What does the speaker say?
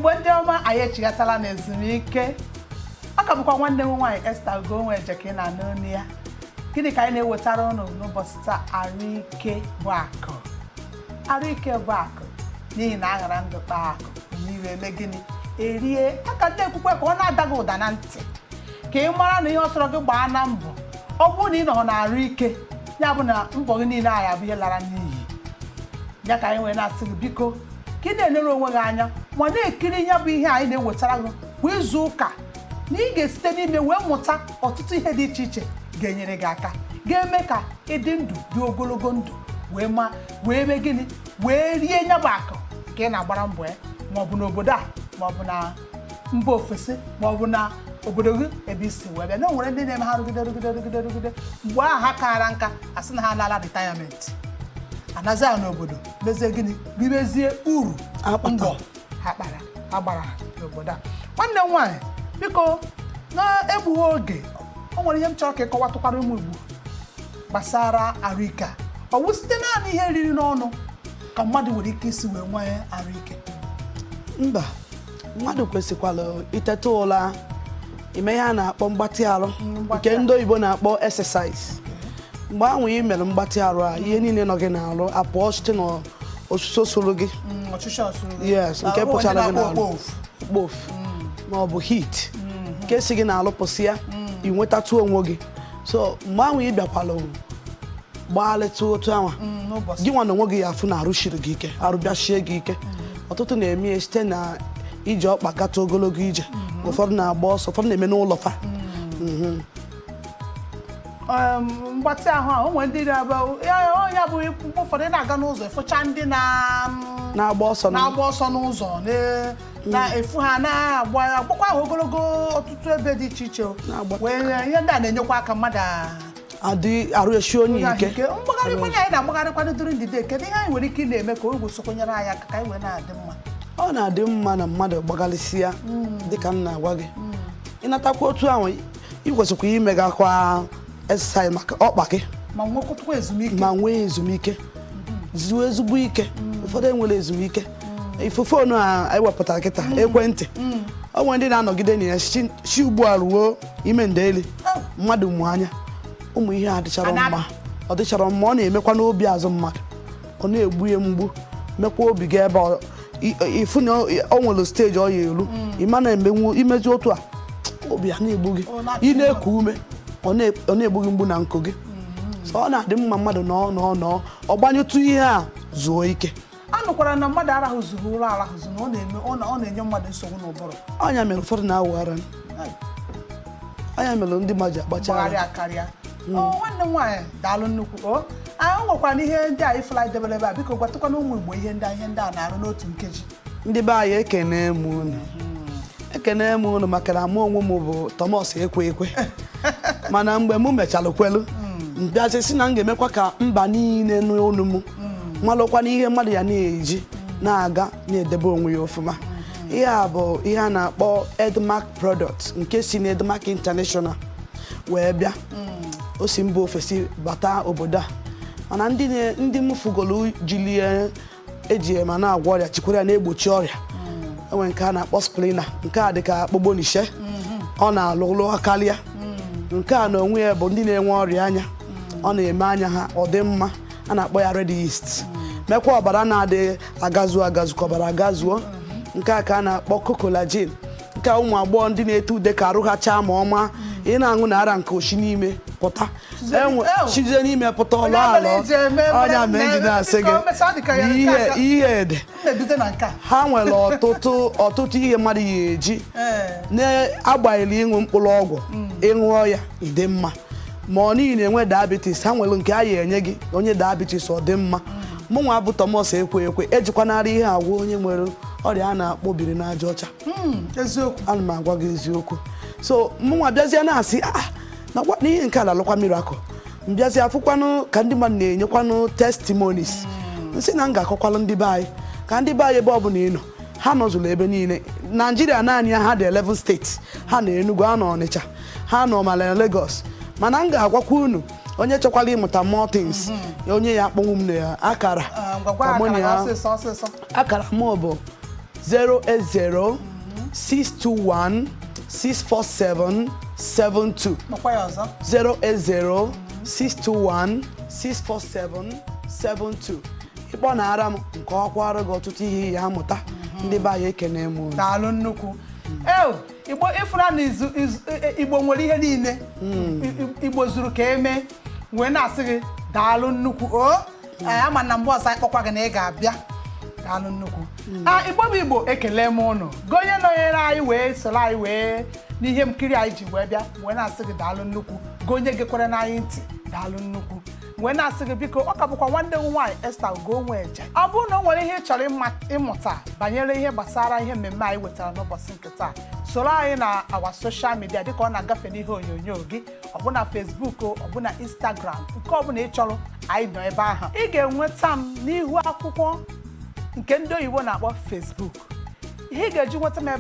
Igbo ndị ọma, anyị echighatala n'ezumike. Ọ ka bụkwa nwanne m nwaanyị Esther Ugonweje ka ị na-anụ olu ya. Gịnị ka anyị na-ewetara ụnụ n'ụbọchị taa? Arụike bụ akụ, arụike bụ akụ, n'ihi na aghara ndụ kpaa akụ mmiri eme gịnị erie aka. Ndị ekwukwe ka ọ na-ada gị ụda na ntị, ka ị mara na ihe ọ sọrọ gị gbaa na mbọ, ọ bụrụ na ị nọ na arụ ike, ya bụ na mbọ gị niile a ya bụ ihe lara n'iyi. Ya ka anyị wee na-asị gị, biko, ka ị na-elere onwe gị anya ma na-ekiri ya bụ ihe anyị na-ewetara gị kwa izu ụka, na ị ga-esite n'ime wee mụta ọtụtụ ihe dị iche iche ga-enyere gị aka, ga-eme ka ịdị ndụ dị ogologo ndụ, wee ma wee mee gịnị, wee rie ya bụ akụ nke ị na-agbara mbọ ya, maọbụ n'obodo a, maọbụ na mba ofesi, maọbụ na obodo gị ebe isi wee bịa. Na o nwere ndị na-eme ha rụgide, rụgide, rụgide, rụgide, mgbe ahụ ha kaara nka, asị na ha alala retirement, anazi ha n'obodo mezie gịnị? Ribezie uru Akpata. mbọ ha kpara, ha gbara n'obodo a. Nwanne m nwaanyị, biko, na-egbughị oge, o nwere ihe m chọrọ ka ị kọwatụkwara ụmụ Igbo gbasara arụike a. Ọ wụ site naanị ihe riri n'ọnụ ka mmadụ nwere ike isi wee nwee arụike? Mba, mmadụ kwesịkwara iteta ụra, ime ihe a na-akpọ mgbatị arụ, Mgbatị nke ndị oyibo na-akpọ exercise. Mgbe ahụ ị mere mgbatị arụ a, ihe niile nọ gị n'arụ apụọ site n'osuso soro gị. Ọchịchọ soro gị. Yes, nke Ah, o nwere pụchara ndị gị na-akpọ n'arụ. okpofu. Okpofu ma ọ bụ heat nke si gị n'alụ pụsị ya, ị nwetatụ onwe gị. So mgbe ahụ ị bịakwala gbaghalịtụ otu anwa, N'ụbọchị gị nwa na onwe gị ya afụ na arụ shiri gị ike, arụ bịachie gị ike. Ọtụtụ na-eme ya site na iji ọkpa gata ogologo ije, ụfọdụ na-agba ọsọ, ụfọdụ na-eme n'ụlọ fa. Mgbatị ahụ a, o nwere ndị na-abịa ya onye bụ mgbe ụfọdụ ị na-aga n'ụzọ, ịfụcha ndị na na-agba ọsọ na na-agba ọsọ n'ụzọ, na-efu ha na-agba agbakwa ahụ ogologo ọtụtụ ebe dị iche iche. Na-agba. Wee ihe ndị a na-enyekwa aka mmadụ adị arụ esi onye onye ike. ike. Mgbagharịkwanye anyị na-agbagharịkwanụ during the day, kedu ihe anyị nwere ike ị na-eme ka o wee sokwanyere anyị aka ka anyị wee na-adị mma? Ọ na-adị mma na mmadụ gbagalịsịa, dịka m na-agwa gị, ịnatakwa otu ahụ, ị kwesịkwa imegakwa exercise maka ọkpa gị. Ma nwekwatakwa ezumike. Ma nwee ezumike, zuo ezigbo ike. Ụfọdụ enwere ezumike. Ifu phone a ewepụtara kịta, ekwentị, o nwere ndị na-anọgide na ya si ugbu a ruo ime ndeli. Oh. Mmadụ mụ anya, ụmụ ihe adịchara mma, ọ dịchara mma. Ọ na-emekwa n'obi azụ mmadụ, ọ na-egbu ya mgbu, mekwa obi gị ebe ifu na o nwere stage ọ ya eru, ịma na-emenwu imezi otu a, obi ya na-egbu gị. Ọ na-achị. Ị na-eku ume, ọ na-egbu gị mgbu na nkụ gị. So ọ na-adị mma mmadụ nọọ nọọ nọọ, ọ gbanyụtụ ihe a, zuo ike. A nụkwara na mmadụ arahụzụghị ụra arahụzụ, na ọ na-eme ọ na-enye mmadụ nsogbu n'ụbụrụ. Ọnya mere ụfọdụ na-awụ ara. Ai, Ọnya mere ndị mmadụ ji agbacha mgbagharị ara. Akarịa. Ọ nwanne m nwaanyị, daalụ nnukwu. O anyị nwekwara ihe ndị a ifụla debere ebe a. Biko, gwatụkwana ụmụ Igbo ihe ndị a na-arụ n'otu nkeji. Ndị be anyị, ekene m unu, ekene m unu, maka na mụ onwe m bụ Thomas Ekwe Ekwe. Mana mgbe mụ mechara kwelu, mbịazi sị na m ga-emekwa ka mba niile n'onu m malụkwa na ihe mmadụ ya na-eji na-aga na-edebe onwe ya ọfụma. Ihe a bụ ihe a na-akpọ Edmark product, nke si na Edmark International wee bịa. O si mba ofesi bata obodo a, mana ndị m fugolu jilie eji ma na-agwọ ọrịa, chikwara ya na-egbochi ọrịa. Enwere nke a na-akpọ splina, nke a dịka kpogbonishe, ọ na-alụ ụlọ karịa. Nke a na onwe ya bụ ndị na-enwe ọrịa anya, ọ na-eme anya ha ọ dị mma. A na-akpọ ya red yeast, mekwa ọbara na-adịghị agazu agazu ka ọbara agazuo. Nke a ka a na-akpọ collagen. Nke a, ụmụ agbọghọ ndị na-ete ude ka arụ ha chaa ma ọma, ị na-aṅụ na ara nke oshi n'ime pụta. Ew. Chizie n'ime pụta ọlọ Onye ọbụla alọ. eji eme Ọnya ma eji na-asị gị biko, mesịa dị ka ya na nke ihe a ihe dị. M na-ebido na nke a. Ha nwere ọtụtụ ọtụtụ ihe mmadụ ya eji na-agbanyeghị ịṅụ mkpụrụ ọgwụ. Ịṅụọ ya, ịdị mma. Ma ọ niile na-enwe diabetes, ha nwere nke a ya enye gị onye diabetes, ọ dị mma. Mụnwa bụ Thomas Ekwe Ekwe ejikwanara ihe agwọ onye nwere ọrịa a na-akpọ obiri n'aja ọcha. Eziokwu. Ana m agwa gị eziokwu. So mụnwa bịazie na-asị, ah, nakwa n'ihe nke a na-alụkwa miracle. Mbịazie afụkwanụ ka ndị mmadụ na-enyekwanụ testimonies, nsị na m ga-akọkwalụ ndị be anyị, ka ndị be anyị, ebe ọbụla ị nọ, ha nọzụrụ ebe niile. Naijiria naanị ya, ha dị 11 steeti. Ha nọ Enugu, ha nọ Ọnịcha, ha nọ mana Lagos. Mana m ga-agwakwa unu, onye chọkwala ịmụta more things, onye ya akpọnwụ m na akara Ah, ngwa gwa ka mụ na akara ya ọsịsọ ọsịsọ. Akara m bụ 080 621 647 72. Kpọkwa ya ọzọ. 080 621 647 72. Ịkpọ na ara m nke ọkwara gị ọtụtụ ihe ya amụta. Ndị be anyị, ekene m unu. Daalụ nnukwu. Eo Igbo, ịfụra na izu Igbo nwere ihe niile. Igbo zuru ka eme, wee na-asị gị daalụ nnukwu o. Ee, ama na mgbe ọzọ anyị kpọkwa gị na ị ga-abịa. Daalụ nnukwu. A Igbo bụ Igbo, ekele m ụnụ gị onye nọnyere anyị wee soro anyị wee n'ihe nkiri anyị ji wee bịa, wee na-asị gị daalụ nnukwu. Gị onye gekwere n'anyị ntị, daalụ nnukwu, wee na-asị gị biko, ọ ka bụkwa nwanne m nwaanyị Esther Ugonweje. Ọ bụrụ na o nwere ihe ị chọrọ ịmụta banyere ihe gbasara ihe mmemme anyị wetara n'ụbọchị nke taa, soro anyị na awa social media dịka ọ na-agafe n'ihe onyonyo gị, ọbụna Facebook o, ọbụna Instagram, nke ọbụla ị chọrọ, anyị nọ ebe ahụ. Ị ga-enweta m n'ihu akwụkwọ nke ndị oyibo na-akpọ Facebook. Ihe ị ga-eji nweta m ebe